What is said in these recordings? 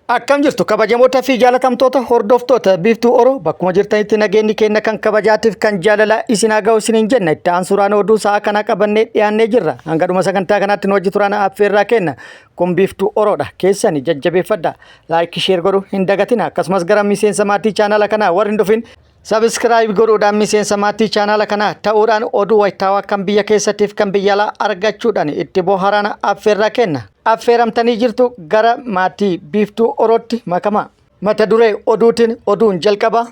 Akkam jirtu kabajamoota fi jaalatamtoota hordoftoota Biiftuu Oro, bakkuma jirtanitti nageenyi keenya kan kabajaatiif kan jaalalaa isin haa ga'u isiniin jenna. Itti aansuudhaan oduu sa'a kanaa qabannee dhiyaannee jirra. Hanga dhuma sagantaa kanaatti nu wajji turaan affeerraa kenna. Kun Biiftuu Oroodha. Keessani jajjabeeffadha. Like, share godhuu hin dagatina. Akkasumas gara miseensa maatii chaanaala kanaa warri hin dhufin subscribe godhuudhaan miseensa maatii chaanaala kanaa ta'uudhaan oduu wayitaawaa kan biyya keessattiif kan biyya alaa argachuudhaan itti bohaaraan affeerraa kenna. Affeeramtanii jirtu, gara maatii Biiftuu Orootti makamaa. Mata duree oduutiin oduun jalqaba.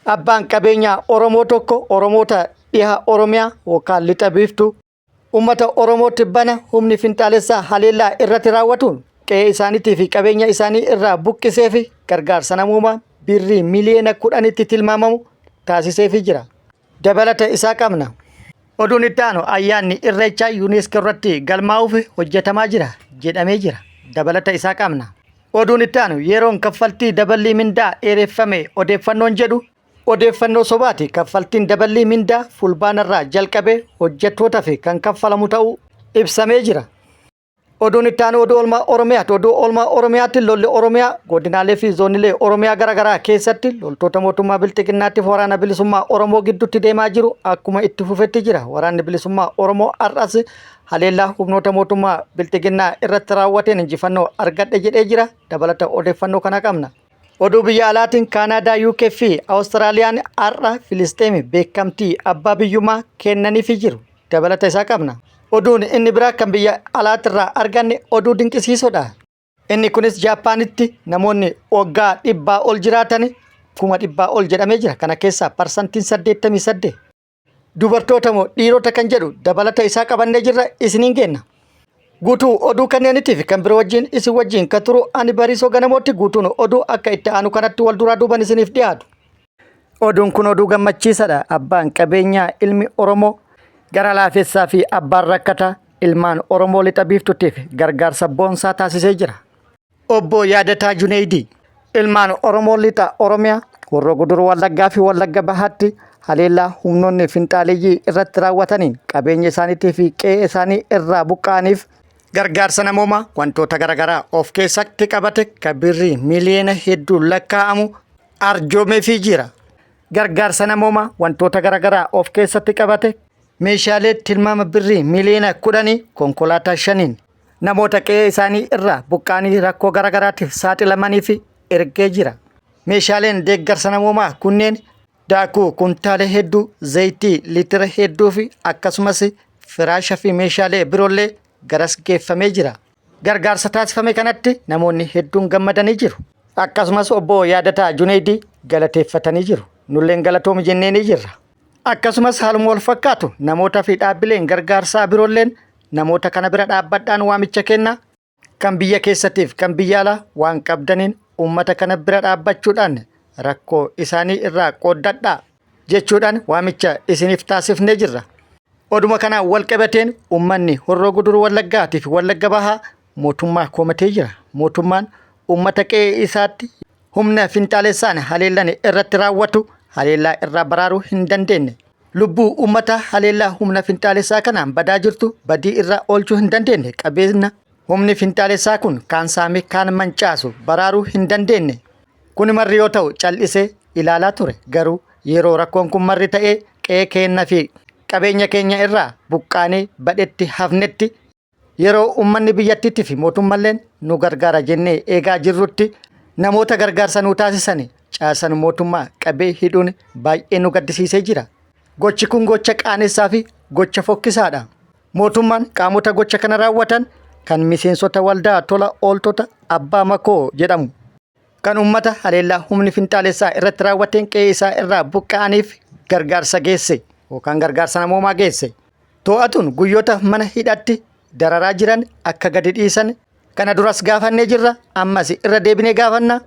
Abbaan qabeenyaa Oromoo tokko Oromoota dhiha Oromiyaa yookaan lixa Biiftuu uummata Oromootti bana humni finxaalessaa haleellaa irratti raawwatuun qe'ee isaaniitii fi qabeenya isaanii irraa buqqisee fi gargaarsa namoomaa birrii miliyoona 10tti tilmaamamu taasiseefii jira. Dabalata isaa qabna. Oduun itti aanu ayyaanni Irreechaa UNESCO irratti galmaa'uuf hojjetamaa jira jedhamee jira. Dabalata isaa qabna. Oduun itti aanu yeroon kaffaltii daballii mindaa dheereffame odeeffannoon jedhu odeeffannoo sobaati. Kaffaltiin daballii mindaa fulbaanarraa jalqabee hojjettootaaf kan kaffalamu ta'uu ibsamee jira. Oduun itti aanu oduu oolmaa Oromiyaati. Oduu oolmaa Oromiyaatti lolli Oromiyaa godinaalee fi zoonilee Oromiyaa garaagaraa keessatti loltoota mootummaa Bilxiginnaatiif waraana bilisummaa Oromoo gidduutti deemaa jiru akkuma itti fufetti jira. Waraanni bilisummaa Oromoo har'as haleellaa humnoota mootummaa Bilxiginnaa irratti raawwateen injifannoo argadhe jedhee jira. Dabalata odeeffannoo kana qabna. Oduu biyya alaatiin Kaanaadaa, UK fi Awustiraaliyaan har'a Filisxeemi beekamtii abbaa biyyummaa kennaniifii jiru. Dabalata isaa qabna. Oduun inni biraa kan biyya alaatirraa arganne oduu dinqisiisoodha. Inni kunis Jaappaanitti namoonni waggaa 100 ol jiraatan 100,000 ol jedhamee jira. Kana keessaa 88% dubartoota moo dhiirota kan jedhu dabalata isaa qabannee jirra, isiniin kenna. Guutuu oduu kanneeniitiif kan biroo wajjin isin wajjin kan turu ani Bariisoo Ganamootti. Guutuun oduu akka itti aanu kanatti wal duraa duuban isiniif dhiyaatu. Oduun kun oduu gammachiisadha. Abbaan qabeenyaa ilmi Oromoo gara laafessaa fi abbaan rakkataa ilmaan Oromoo lixa biiftutiif gargaarsa boonsaa taasisee jira. Obbo Yaadataa Juneeydii ilmaan Oromoo lixa Oromiyaa Horroo Guduruu Wallaggaa fi Wallagga Bahaatti haleellaa humnoonni finxaaleyyii irratti raawwataniin qabeenya isaaniitii fi qe'ee isaanii irraa buqqa'aniif gargaarsa namoomaa wantoota garaagaraa of keessatti qabate kan birrii miliyoona hedduun lakkaa'amu arjoomeefii jira. Gargaarsa namoomaa wantoota garaagaraa of keessatti qabate meeshaalee tilmaama birrii miliyoona 10 konkolaataa shaniin namoota qe'ee isaanii irraa buqqa'anii rakkoo garaagaraatiif saaxilamaniif ergee jira. Meeshaaleen deeggarsa namoomaa kunneen daakuu kuntaala hedduu, zayitii liitira hedduu fi akkasumas firaasha fi meeshaalee biroollee garas geeffamee jira. Gargaarsa taasifame kanatti namoonni hedduun gammadanii jiru. Akkasumas obbo Yaadataa Juneeydii galateeffatanii jiru. Nulleen galatoomi jennee ni jirra. Akkasumas haaluma wal fakkaatu namoota fi dhaabbileen gargaarsaa biroolleen namoota kana bira dhaabbadhaan waamicha kenna. Kan biyya keessattiif kan biyya alaa waan qabdaniin uummata kana bira dhaabbachuudhaan rakkoo isaanii irraa qooddadhaa jechuudhaan waamicha isiniif taasifnee jirra. Oduma kanaan wal qabateen uummanni Horroo Guduruu Wallaggaatii fi Wallagga Bahaa mootummaa komatee jira. Mootummaan uummata qe'ee isaatti humna finxaalessaan haleellan irratti raawwatu haleellaa irraa baraaruu hin dandeenye. Lubbuu uummata haleellaa humna finxaalessaa kanaan badaa jirtu badii irraa oolchuu hin dandeenye. Qabeenya humni finxaalessaa kun kaan saamee kaan mancaasu baraaruu hin dandeenye. Kun marri yoo ta'u cal'isee ilaalaa ture. Garuu yeroo rakkoon kun marri ta'ee qe'ee keenya fi qabeenya keenya irraa buqqaanee badhetti hafnetti, yeroo uummanni biyyattiitti fi mootummalleen nu gargaara jennee eegaa jirrutti, namoota gargaarsa nu taasisan caasan mootummaa qabee hidhuun baay'ee nu gaddisiisee jira. Gochi kun gocha qaanessaa fi gocha fokkisaadha. Mootummaan qaamota gocha kana raawwatan kan miseensota waldaa tola ooltota Abbaa Makoo jedhamu kan uummata haleellaa humni finxaalessaa irratti raawwateen qe'ee isaa irraa buqqa'aniif gargaarsa geesse yookaan gargaarsa namoomaa geesse to'atuun guyyoota mana hidhatti dararaa jiran akka gadi dhiisan kana duras gaafannee jirra, ammas irra deebinee gaafanna.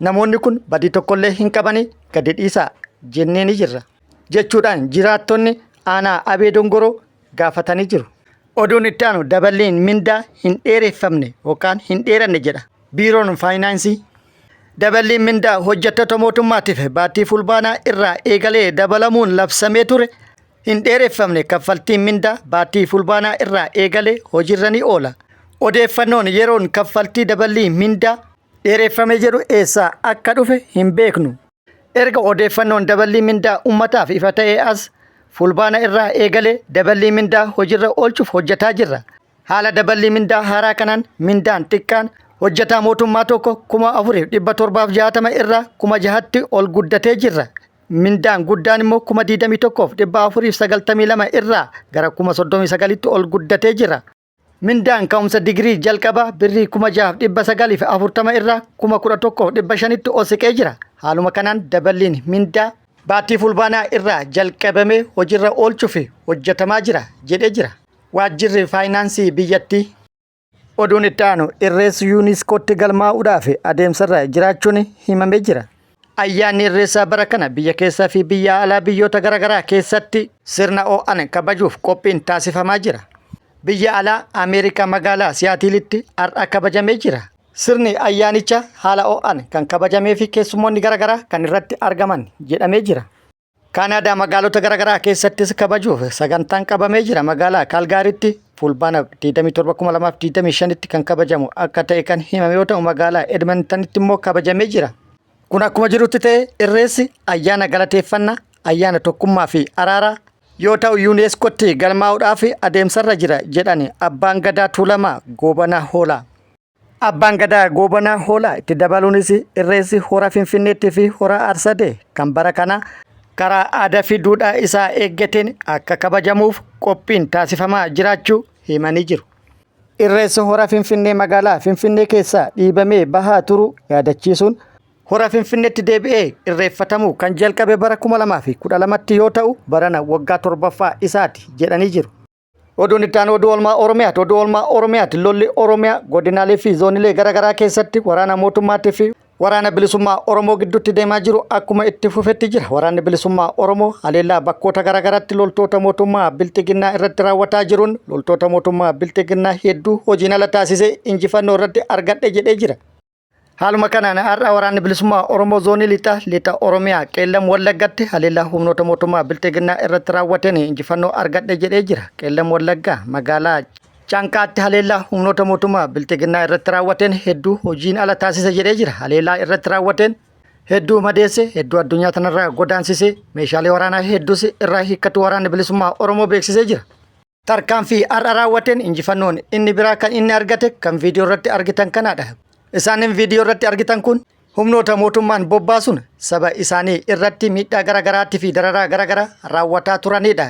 Namoonni kun badii tokkollee hin qabanii, gadi dhiisaa jennee ni jirra jechuudhaan jiraattonni aanaa Abee Dongoroo gaafatanii jiru. Oduun itti aanu daballiin mindaa hin dheereffamne yookaan hin dheeranne jedha Biiroon Faayinaansii. Daballiin mindaa hojjettoota mootummaatiif baatii Fulbaanaa irraa eegalee dabalamuun labsamee ture hin dheereffamne. Kaffaltiin mindaa baatii Fulbaanaa irraa eegalee hojiirra ni oola. Odeeffannoon yeroon kaffaltii daballii mindaa dheereffame jedhu eessaa akka dhufe hin beeknu. Erga odeeffannoon daballii mindaa ummataaf ifa ta'ee as Fulbaana irraa eegalee daballii mindaa hojirra oolchuuf hojjetaa jirra. Haala daballii mindaa haaraa kanaan mindaan xiqqaan hojjetaa mootummaa tokko 4,760 irraa 6,000tti ol guddatee jirra. Mindaan guddaan immoo 21,492 irraa gara 39,000tti ol guddatee jira. Mindaan ka'umsa digirii jalqabaa birrii 6,940 irraa 11,500tti ol siqee jira. Haaluma kanaan daballiin mindaa baatii Fulbaanaa irraa jalqabamee hojiirra oolchuuf hojjetamaa jira jedhee jira. Waajjirri faayinaansii biyyattii. Oduun itti aanu Irreessi Yuuniskootti galmaa'uudhaaf adeemsarra jiraachuun himamee jira. Ayyaanni Irreessaa bara kana biyya keessaa fi biyya alaa biyyoota garaagaraa keessatti sirna ho'aan kabajuuf qophiin taasifamaa jira. Biyya alaa Ameerikaa magaalaa Siyaatiilitti har'a kabajamee jira. Sirni ayyaanichaa haala ho'aan kan kabajamee fi keessummoonni garaagaraa kan irratti argaman jedhamee jira. Kaanaadaa magaalota garaagaraa keessattis kabajuuf sagantaan qabamee jira. Magaalaa Kaalgaaritti Fulbaana 27,2025tti kan kabajamu akka ta'e kan himame yoo ta'u magaalaa Edmontonitti immoo kabajamee jira. Kun akkuma jirutti ta'e Irreessi ayyaana galateeffannaa, ayyaana tokkummaa fi araaraa yoo ta'u yuuneeskootti galmaa'uudhaaf adeemsarra jira jedhan Abbaan Gadaa Tuulamaa Goobanaa Hoolaa. Abbaan Gadaa Goobanaa Hoolaa itti dabaluunis Irreessi Hora Finfinneetti fi Hora Arsadee kan bara kana karaa aadaa fi duudhaa isaa eeggateen akka kabajamuuf qophiin taasifamaa jiraachuu himanii jiru. Irreessi Hora Finfinnee magaalaa Finfinnee keessaa dhiibamee bahaa turuu yaadachiisuun Hora Finfinneetti deebi'ee irreeffatamuu kan jalqabe bara 2012tti yoo ta'u barana waggaa torbaffaa isaati jedhanii jiru. Oduun itti aanu oduu oolmaa Oromiyaati. Oduu oolmaa Oromiyaati. Lolli Oromiyaa godinaalee fi zoonilee garaagaraa keessatti waraana mootummaatii fi waraana bilisummaa Oromoo gidduutti deemaa jiru akkuma itti fufetti jira. Waraanni bilisummaa Oromoo haleellaa bakkoota garaagaraatti loltoota mootummaa bilxiginnaa irratti raawwataa jiruun loltoota mootummaa bilxiginnaa hedduu hojiin ala taasisee injifannoo irratti argadhe jedhee jira. Haaluma kanaan har'a waraanni bilisummaa Oromoo zoonii lixa lixa Oromiyaa Qeellam Wallaggatti haleellaa humnoota mootummaa bilxiginnaa irratti raawwateen injifannoo argadhe jedhee jira. Qeellam Wallaggaa magaalaa Canqaatti haleellaa humnoota mootummaa bilxiginnaa irratti raawwateen hedduu hojiin ala taasise jedhee jira. Haleellaa irratti raawwateen hedduu madeesse, hedduu addunyaa tanarraa godaansise, meeshaalee waraanaa hedduus irraa hiikkatu waraanni bilisummaa Oromoo beeksisee jira. Tarkaanfii har'a raawwateen injifannoon inni biraa kan inni argate kan viidiyoo irratti argitan kanaadha. Isaanin viidiyoo irratti argitan kun humnoota mootummaan bobbaasuun saba isaanii irratti miidhaa garaagaraatti fi dararaa garaagaraa raawwataa turanidha.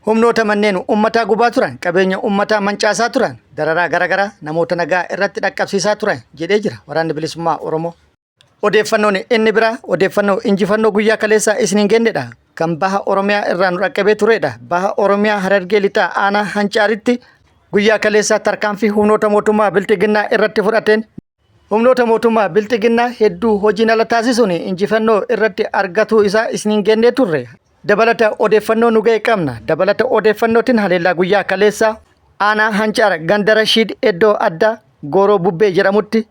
Humnoota manneen uummataa gubaa turan, qabeenya uummataa mancaasaa turan, dararaa garaagaraa namoota nagaa irratti dhaqqabsiisaa turan jedhee jira waraanni bilisummaa Oromoo. Odeeffannoon inni biraa odeeffannoo injifannoo guyyaa kaleessaa isiniin gennedha. Kan baha Oromiyaa irraa nu dhaqqabee turedha. Baha Oromiyaa Harargee Lixaa aanaa Hancaaritti guyyaa kaleessaa tarkaanfii humnoota mootummaa Bilxiginnaa irratti fudhateen humnoota mootummaa Bilxiginnaa hedduu hojiin ala taasisuun injifannoo irratti argatuu isaa isiniin gennee turre. Dabalata odeeffannoo nu ga'e qabna. Dabalata odeeffannootiin haleellaa guyyaa kaleessaa aanaa Hancaar ganda Rashiid iddoo addaa Gooroo Bubbee jedhamutti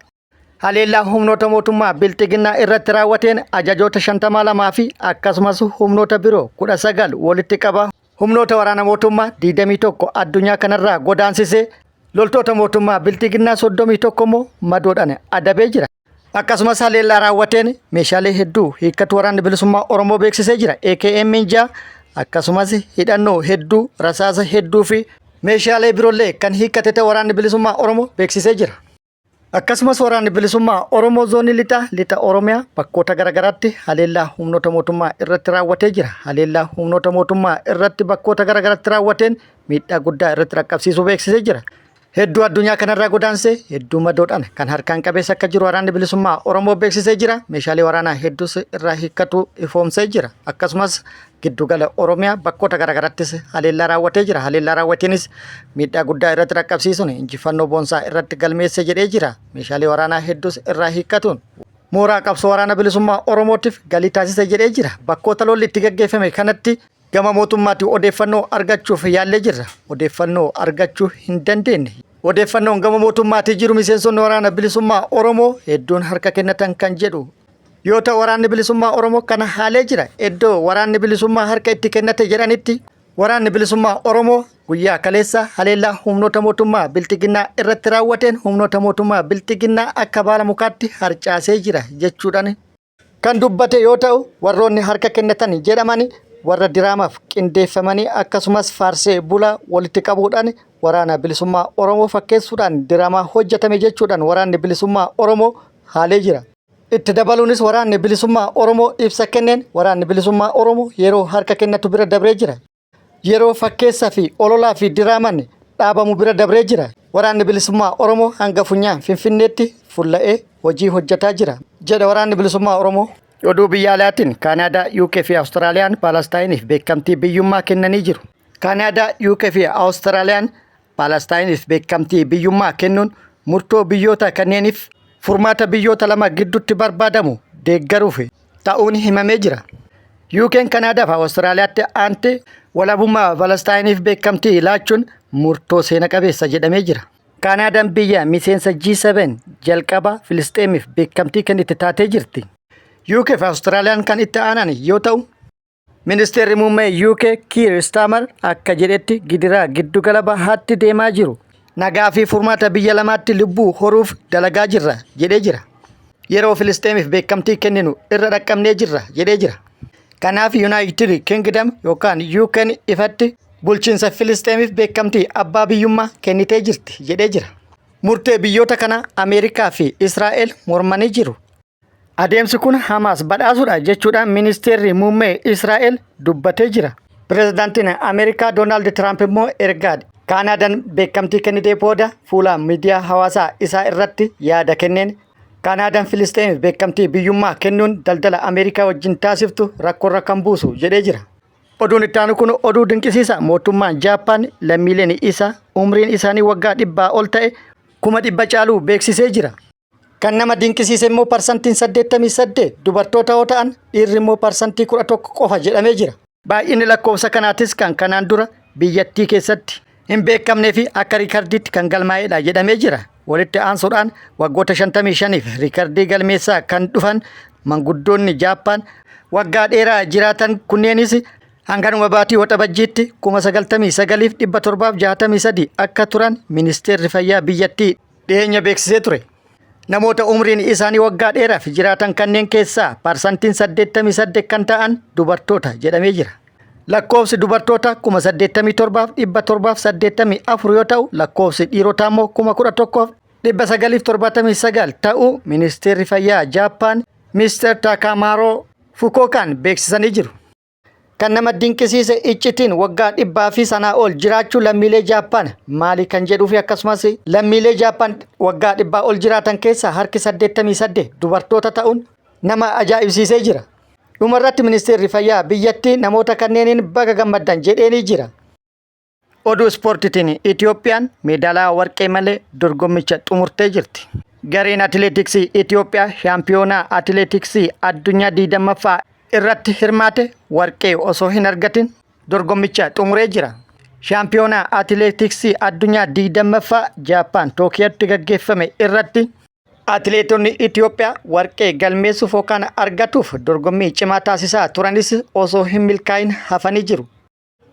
Haleellaa humnoota mootummaa Bilxiginnaa irratti raawwateen ajajoota 52 fi akkasumas humnoota biroo 19 walitti qaba humnoota waraana mootummaa 21 addunyaa kanarraa godaansisee loltoota mootummaa Bilxiginnaa 31 immoo madoodhaan adabee jira. Akkasumas haleellaa raawwateen meeshaalee hedduu hiikkatu waraanni bilisummaa Oromoo beeksisee jira. AKM 6 akkasumas hidhannoo hedduu rasaasa hedduu fi meeshaalee biroollee kan hiikkate ta'uu waraanni bilisummaa Oromoo beeksisee jira. Akkasumas waraanni bilisummaa Oromoo zoonii lixaa lixa Oromiyaa bakkoota garaagaraatti haleellaa humnoota mootummaa irratti raawwatee jira. Haleellaa humnoota mootummaa irratti bakkoota garaagaraatti raawwateen miidhaa guddaa irratti dhaqqabsiisuu beeksisee jira. Hedduu addunyaa kanarraa godaansee hedduu madoodhaan kan harkaan qabeessa akka jiru waraanni bilisummaa Oromoo beeksisee jira. Meeshaalee waraanaa hedduus irraa hiikkatu ifoomsee jira. Akkasumas giddugala Oromiyaa bakkoota garaagarattis haleellaa raawwatee jira. Haleellaa raawwateenis miidhaa guddaa irratti dhaqqabsiisuun injifannoo boonsaa irratti galmeesse jedhee jira. Meeshaalee waraanaa hedduus irraa hiikkatuun mooraa qabsoo waraana bilisummaa Oromootiif galii taasise jedhee jira. Bakkoota lolli itti gaggeeffame kanatti gama mootummaatti odeeffannoo argachuuf yaallee jirra. Odeeffannoo argachuu hin dandeenye. Odeeffannoon gama mootummaatii jiru miseensonni waraana bilisummaa Oromoo hedduun harka kennatan kan jedhu yoo ta'u waraanni bilisummaa Oromoo kana haalee jira. Iddoo waraanni bilisummaa harka itti kennate jedhanitti waraanni bilisummaa Oromoo Guyyaa kaleessa haleellaa humnoota mootummaa Bilxiginnaa irratti raawwateen humnoota mootummaa Bilxiginnaa akka baala mukaatti harcaasee jira jechuudhaan kan dubbate yoo ta'u, warroonni harka kennatan jedhaman warra diraamaaf qindeeffamanii akkasumas faarsee bulaa walitti qabuudhaan waraana bilisummaa Oromoo fakkeessuudhaan diraamaa hojjetame jechuudhaan waraanni bilisummaa Oromoo haalee jira. Itti dabaluunis waraanni bilisummaa Oromoo ibsa kenneen waraanni bilisummaa Oromoo yeroo harka kennatu bira dabree jira. Yeroo fakkeessa fi ololaa fi diraaman dhaabamu bira dabree jira. Waraanni Bilisummaa Oromoo hanga funyaan Finfinneetti fulla'ee hojii hojjetaa jira, jedha Waraanni Bilisummaa Oromoo. Oduu biyya alaatiin Kaanaadaa, UK fi Awustiraaliyaan Paalastaayiniif beekamtii biyyummaa kennanii jiru. Kaanaadaa, UK fi Awustiraaliyaan Paalastaayiniif beekamtii biyyummaa kennuun murtoo biyyoota kanneeniif furmaata biyyoota lama gidduutti barbaadamu deeggaruuf ta'uun himamee jira. UK'n Kanaadaa fi Awustiraaliyaatti aantee walabummaa Paalastaayiniif beekamtii laachuun murtoo seena qabeessa jedhamee jira. Kaanaadaan biyya miseensa G7 jalqaba Filisxeemiif beekamtii kennite taatee jirti. UK fi Awustiraaliyaan kan itti aanan yoo ta'u, Ministeerri muummee UK Kiir Istaamar akka jedhetti gidiraa giddugala bahaatti deemaa jiru nagaa fi furmaata biyya lamaatti lubbuu horuuf dalagaa jirra jedhee jira. Yeroo Filisxeemiif beekamtii kenninu irra dhaqqabnee jirra jedhee jira. Kanaaf Yuunaayitid Kingdom yookaan UK'n ifatti bulchiinsa Filisxeemiif beekamtii abbaa biyyummaa kennitee jirti jedhee jira. Murtee biyyoota kanaa Ameerikaa fi Israa'el mormanii jiru. Adeemsi kun Hamaas badhaasuudha jechuudhaan ministeerri muummee Israa'el dubbatee jira. Pireezidaantiin Ameerikaa Doonaald Tiraamp immoo ergaa Kaanaadaan beekamtii kennitee booda fuula miidiyaa hawaasaa isaa irratti yaada kenneen Kaanaadaan Filisxeemiif beekamtii biyyummaa kennuun daldala Ameerikaa wajjin taasiftu rakkoorra kan buusu jedhee jira. Oduun itti aanu kun oduu dinqisiisa. Mootummaan Jaappaan lammiileen isaa umriin isaanii waggaa dhibbaa ol ta'e 100,000 caaluu beeksisee jira. Kan nama dinqisiise immoo parsantiin 88 dubartoota yoo ta'an dhiirri immoo parsantii 11 qofa jedhamee jira. Baay'inni lakkoofsa kanaatis kan kanaan dura biyyattii keessatti hin beekamnee fi akka riikardiitti kan galmaa'edha jedhamee jira. Walitti aansuudhaan waggoota 55f riikardii galmeessaa kan dhufan manguddoonni Jaappaan waggaa dheeraa jiraatan kunneenis hanganuma baatii Waxabajjiitti 99,763 akka turan ministeerri fayyaa biyyattii dhiyeenya beeksisee ture. Namoota umriin isaanii waggaa dheeraaf jiraatan kanneen keessaa parsantiin 88 kan ta'an dubartoota jedhamee jira. Lakkoofsi dubartoota 87,784 yoo ta'u lakkoofsi dhiirotaa immoo 11,979 ta'uu ministeerri fayyaa Jaappaan Mr. Taakamaaroo Fukookaan beeksisanii jiru. Kan nama dinqisiise iccitiin waggaa dhibbaa fi sanaa ol jiraachuu lammiilee Jaappaan maali kan jedhuu fi akkasumas lammiilee Jaappaan waggaa dhibbaa ol jiraatan keessaa harki 88 dubartoota ta'uun nama ajaa'ibsiisee jira. Dhumarratti ministeerri fayyaa biyyattii namoota kanneeniin baga gammaddan jedheenii jira. Oduu ispoortiitiin Itiyoophiyaan meedaaliyaa warqee malee dorgommicha xumurtee jirti. Gareen atileetiksii Itiyoophiyaa shaampiyoonaa atileetiksii addunyaa 20ffaa irratti hirmaate warqee osoo hin argatin dorgommicha xumuree jira. Shaampiyoonaa atileetiksii addunyaa 20ffaa Jaappaan Tookiyootti gaggeeffame irratti atileetonni Itiyoophiyaa warqee galmeessuuf yookaan argatuuf dorgommii cimaa taasisaa turanis osoo hin milkaa'in hafanii jiru.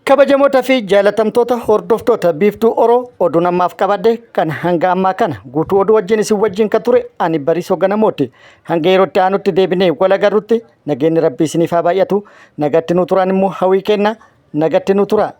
Kabajamoota fi jaalatamtoota hordoftoota Biiftuu Oro oduun ammaaf qabadhe kan hanga ammaa kana guutuu oduu wajjin isin wajjin kan ture ani Bariisoo Ganamooti. Hanga yerootti aanutti deebinee wal agarrutti nageenyi Rabbii isiniif haa baay'atu. Nagatti nu turaan immoo hawwii kenna. Nagatti nu tura.